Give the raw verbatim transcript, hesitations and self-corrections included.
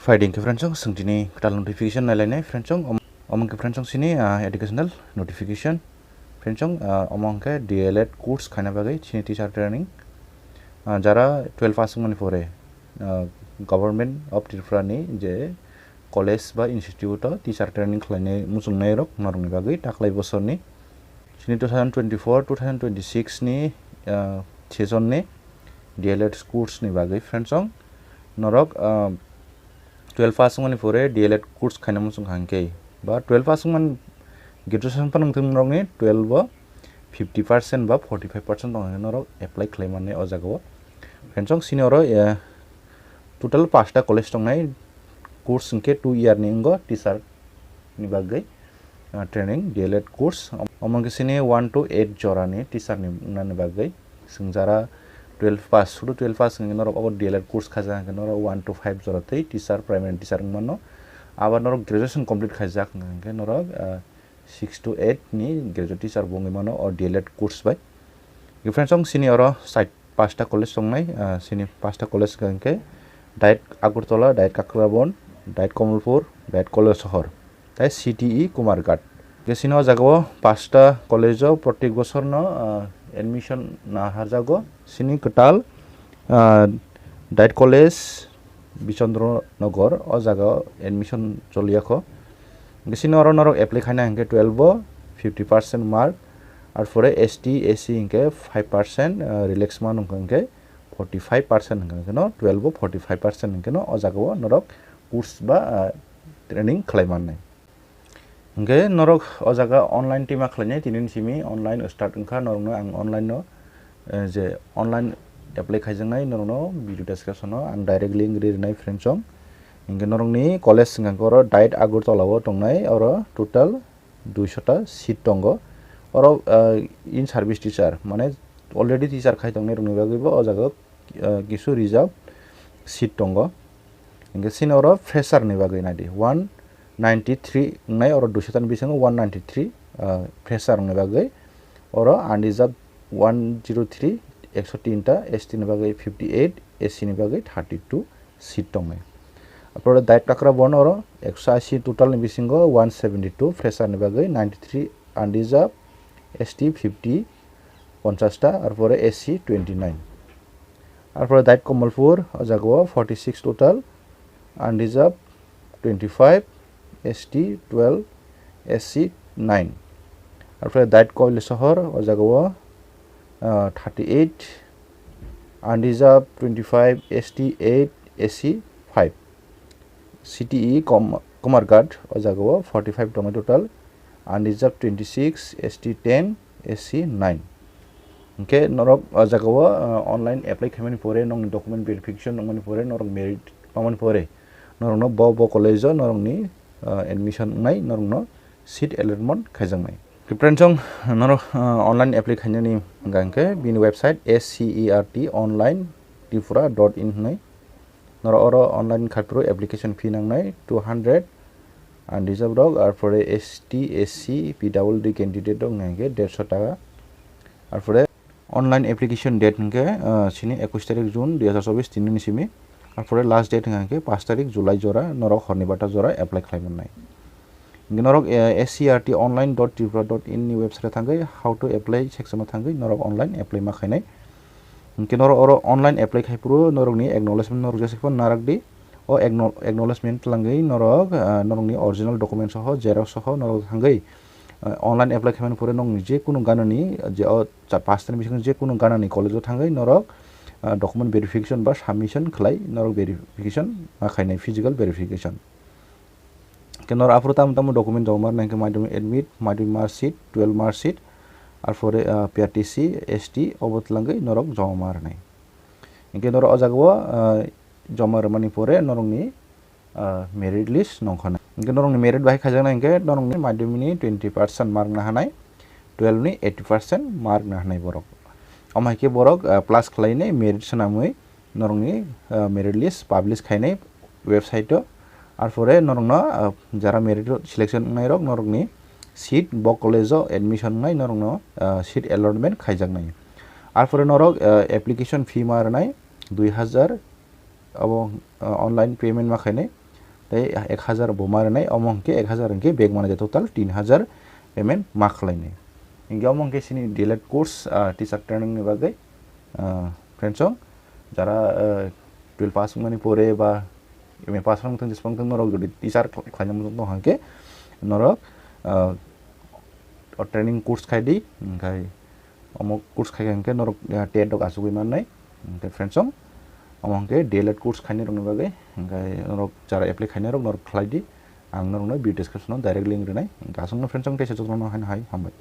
Phaidi hwnkhe friends, chwng tini kwtal notification nailainai friends, om-, omo hwnkhe friends chini, ah, educational notification. Friends, ah, omo hwnkhe D L Ed course khaina bagwi chini teacher training. Ah, jara twelve pass wngmani pore, ah, Government of Tripura ni je college ba institute o teacher training khlainai muchungnai rok norokni bagwi taklai bosorni chini two thousand twenty-four two thousand twenty-six ni, ah, session ni D L Ed course ni bagwi friends, norok, ah, twelve pass wngmani pore D L Ed course khaina muchung kha hwnkhe ba twelve pass wngmani graduation phano wngthung norokni twelve o fifty percent ba forty five percent tong hwnkhe norok apply khlai mannai o jaga o. Friends, chini oro, eh, total pasta college tongnai, course hwnkhe two year ni wngo teacher ni bagwi, ah, training, D L Ed course. Omo hwnkhe chini one to eight jora ni teacher ni wngnani bagwi. Chwng jara twelve pass, sudu twelve pass hwnkhe norok obo D L Ed course khaijak hwnkhe norok one to five jora tei teacher, primary teacher wng mano. Abo norok graduation complete khaijak hwnkhe norok, ah, six to eight ni graduate teacher bo wngwi mano o D L Ed course bai. Friends, chini oro side pasta college tongnai, ah, chini pasta college hwnkhe D I E T Agartala, D I E T Kakrabon, D I E T Kamalpur, D I E T Kailasohor, tei C T E Kumarghat. Hwnkhe chini o jaga o pasta college o protek bosorno, ah, admission naharjago. Chini kwtal, ah, D I E T College, Bichandra Nagar, o jaga o admission choliya kho. Hwnkhe chini oro norok apply khaina hwnkhe twelve o fifty percent mark, arpore S T, S C hwnkhe five percent, ah, relax man hwnkhe forty five percent hwnkhe no twelve o forty five percent hwnkhe no o jaga o norok course ba, ah, training khlai mannai. Hwnkhe norok o jaga online twi ma khlainai, tini ni simi online start wngkha, norokno ang online no, eh, je online apply khaijaknai norokno video description o ang direct link ri rinai friends song. Hwnkhe norokni college hwnkha khe oro D I E T Agartala o tongnai, oro total duisho ta seat tongo. Oro, eh, in service teacher, mane already teacher khai tongnai rokni bagwi bo o jaga ah, kisu reserve seat tongo. Hwnkhe chini oro fresher ni bagwi naidi one ninety three wngnai, oro duisho tani bisingo one ninety three, ah, fresher ni bagwi. Oro unreserved one zero three, ekso tin ta, S T ni bagwi fifty eight, S C ni bagwi thirty two seat tongnai. Arpore D I E T Kakrabon oro ekso ashi total ni bisingo one seventy two, fresher ni bagwi ninety three, unreserved, S T fifty, ponchash ta, arpore S C twenty nine. Arpore D I E T Kamalpur, o jaga o forty six total, unreserved twenty five, S T twelve, S C nine. Arpore D I E T Kailasohor, o jaga o, ah, thirty eight, unreserved twenty five, S T eight, S C five. C T E Kom-, Kumarghat, o jaga o forty five tongo total, unreserved twenty six, S T ten, S C nine. Hwnkhe norok o jaga o, ah, online apply khaimani pore, nokni document verification wngmani pore, norok merit pamani pore, norokno bo, bo college o norokni, ah, admission wngnai, norokno seat allotment khaijaknai. Friends song, norok, ah, online apply khainani hwnkha hwnkhe bini website S C E R T online tripura dot in hwnwi. Norok oro online khaipro application fee nangnai two hundred, unreserved rok, arpore S T, S C, P W D candidate rok hwnkha hwnkhe derso taka. Arpore online application date hwnkhe, ah, chini ekush tarik June dui hazar chobbish tini ni simi. Arpore last date hwnkha hwnkhe pash tarik July jora, norok horni bata jora apply khlai mannai. Hwnkhe norok, eh, S C R T online dot tripura dot in ni website o thangwi how to apply section o thangwi norok online apply ma khainai. Hwnkhe norok oro online apply khai phuru norokni acknowledgement norok jesa phano narak di. O acknow-, acknowledgement twlangwi norok, ah, norokni original document soho, xerox soho norok thangwi, ah, online apply khaimani pore norokni je kunu ganani je o cha-, pash tani bisingo je kunu ganani college o thangwi norok, ah, document verification ba submission khlai norok verification ma khainai, physical verification. Hwnkhe norok aphuru tamo tamo document joma rwna hwnkhe madhyamik admit, madhyamik mark sheet, twelve mark sheet, arpore, ah, P R T C, S T obo twlangwi norok joma rwnai. Hwnkhe norok o jaga o, ah, joma rwmani pore norokni, ah, merit list nongkhornai. Hwnkhe norokni merit bahai khaijaknai hwnkhe norokni madhyamik ni twenty percent mark nahanai, twelve ni eighty percent mark nahanai borok. Omo hai khe borok, ah, plus khlainai merit swnamwi norokni, ah, merit list publish khainai website o. Arpore norokno, ah, jara merit selection wngnai rok norokni seat bo college o admission wngnai norokno, ah, seat allotment khaijaknai. Arpore norok, ah, application fee ma rwnai dui hazar, abo, ah, online payment ma khainai. tei ek hazar bo ma rwnai, omo hwnkhe ek hazar hwnkhe bag manai de total tin hazar payment ma khlainai. Hwnkhe omo hwnkhe chini D L Ed course, ah, teacher training ni bagwi, ah, friends song, jara, ah, twelve pass wngmani pore ba M A pass wngthung, jespang thung norok jodi teacher khlaina muchung tong hwnkhe norok, ah, o training course khai di, hwnkhe omo course khai hwnkhe norok, ah, tet rok achugwi mannai. Hwnkhe friends song, omo hwnkhe D L Ed course khainai rokni bagwi, hwnkhe norok jara apply khainai rok norok khlai di, ang norokno video description o direct link rwnai. Hwnkhe aswkno friends song, teisa jotono haino hai hambai.